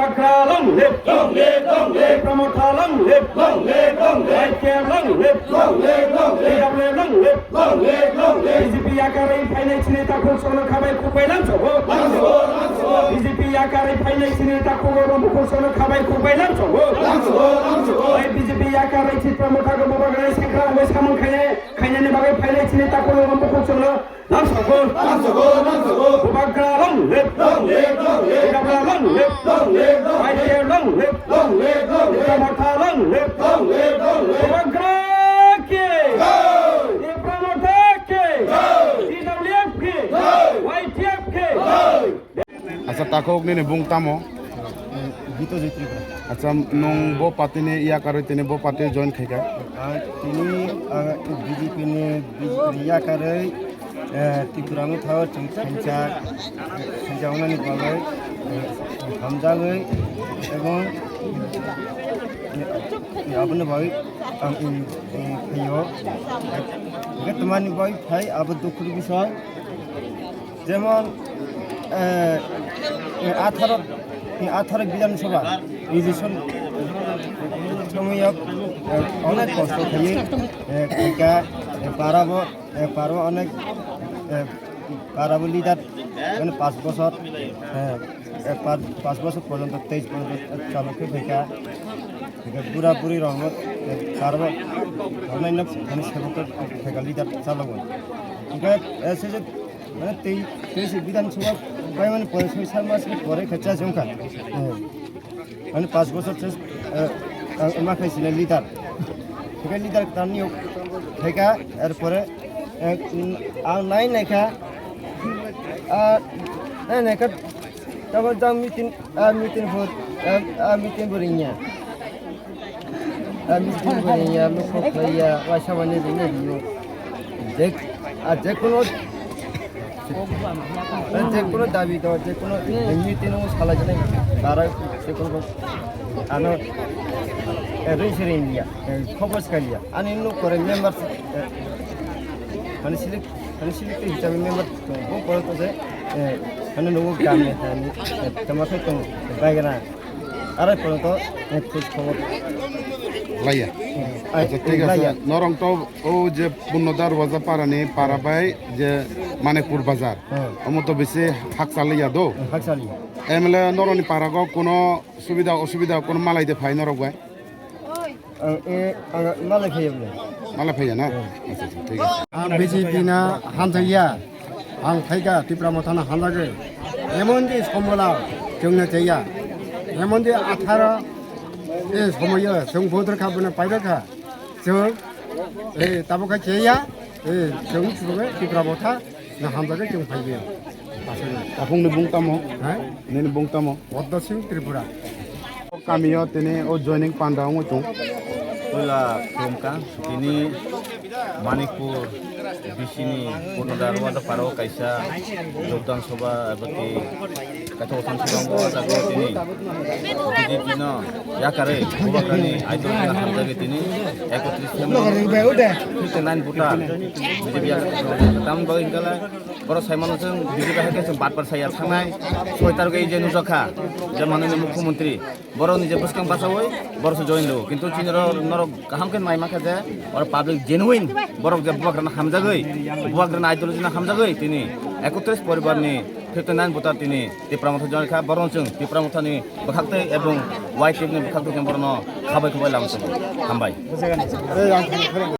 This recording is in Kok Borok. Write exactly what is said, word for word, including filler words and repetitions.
Bubagra long live! Long live, long live! Tipra Motha long live! Long live, long live! Y T F long live! Long live, long live! T W F long live! Long live, long live! B J P yakarwi phainai chini takhuk chwngno khabai khukbai lamsogo. Lamsogo, lamsogo! B J P yakarwi phainai chini takhuk chwngno khabai khukbai lamsogo. Lamsogo, lamsogo! Oi B J P yakarwi Tipra Motha go Bubagra ni sengkrak wngwi samung khainai, khainani bagwi phainai chini takhuk chwngno lamsogo. Lamsogo, lamsogo! Bubagra long live! Long live, long live! Bubagra long live! Long live, long live! Y T F long live! Long live, long live! Tipra Motha long live! Long live, long live! Bubagra ki! Jai! Tipra Motha ki! Jai! T W F ki! Jai! Y T F ki! Jai! Acha, takhuk nini bung tamo? Gito Jai Tripura. Acha, nwng bo party ni yakarwi tini bo party join khaikha? Ah, tini, ah, B J P ni, B J P ni yakarwi, eh, Tripura Motha o chwng thansa, thansa wngnani bagwi, eh, hamjagwi, ebong, eh, aboni bagwi ang, eh, eh, phaio. Hwnkhe twmani bagwi phai abo dukhu ni bisoi. Jemon, eh, eh, atharo, eh, atharo Bidhan Sabha election somoyo, eh, onek kosto khaiwi, eh, khaikha, eh, parabo, eh, parabo onek, eh, parabo leader, mane, panch bochor, eh, eh, panch, panch bochor porjonto, teis porjonto chalo khe phaikha. Hingke bura buri rokno, eh, parabo, mane, mane, sebok khe phaikha leader chalogwi. Hingke, eh, se je Mane tei, tei se Bidhan Sabha paimani pore soi sat mas ni pore khe chajak wngkha. Hmm. Mane panch bochor se, eh, ang ma khai sini leader. Hingke leader tamni khaikha, er pore, eh, ang nai naikha, ah, nai naikha, tamo jang meeting, ah, meeting bo, ah, ah, meeting bo ringya. Ah, meeting bo ringya, lukho khlaiya, waisa mani ringya ringo. Je, ah, je kono, ah, je kono dabi do, je kono meeting o salai jani, bara je kono ano, eh, ring se ringya, eh, khobor skaliya. Ani nuk kore member, eh, mane silik, mane silik te hisabe member tong, bo kore to je, eh, mane nugo gam ne tani, eh, tama khe tong, baigana. Arai pore to, eh, khoj khobor. Laiya. Ai, acha, thik ase. Laiya. Norong to o je Punno Darwaja para ni para bai je Manikpur Bazar. Hmm. Omo to bisi hakchaliya do. Hmm, hakchaliya. M L A norok ni para go kono subida osubida kono malai de phai norok bai? Ang, eh, ang malai phaiya bole. Malai phaiya na? Hmm. Acha, acha, thik ase. Ang B J P na hamjakya. Ang phaikha Tipra Mothano hamjagwi. Emon je sombola chwngno chaya. Emon je atharo e somoyo chwng vote rwkha, bono pairwkha. Chwng, e, tabukha chaya. E, chwng chwngwi Tipra Motha no hamjagwi chwng phaikha. Aswkno. Takhukni bung tamo? Ha? Nini bung tamo? Poddo Singh Tripura. Kamio tini o joining panda wngwi tong. Puila khulumkha tini Manikpur B C ni Purnoda Rwada Paro kaisa jogdan sabha eba tei kaisa osan sabha wngkha, o jaga o tini B J P no yakarwi Bubagrani idol no hamjagwi tini ekotris fifty nine voter B J P yakarwi. Tamni bagwi hwnkhe borok saimano chwng B J P hai khe chwng batpar saya thangnai soi tarok ei je nukjakha je manwini mukhyamantri. Borok ni je bwskang bachawi borok se join lo, kintu chini ro norok kaham khe nai mankha je oro public genuine borok je Bubagrano hamjagwi, Bubagrano ideology no hamjagwi tini ekotris poribar ni fifty nine voter tini Tipra Motha join kha, borok chwng Tipra Motha ni bwkhak tei ebong Y T F ni bwkhak tei borok no khabai khabai lam swngo. Hambai.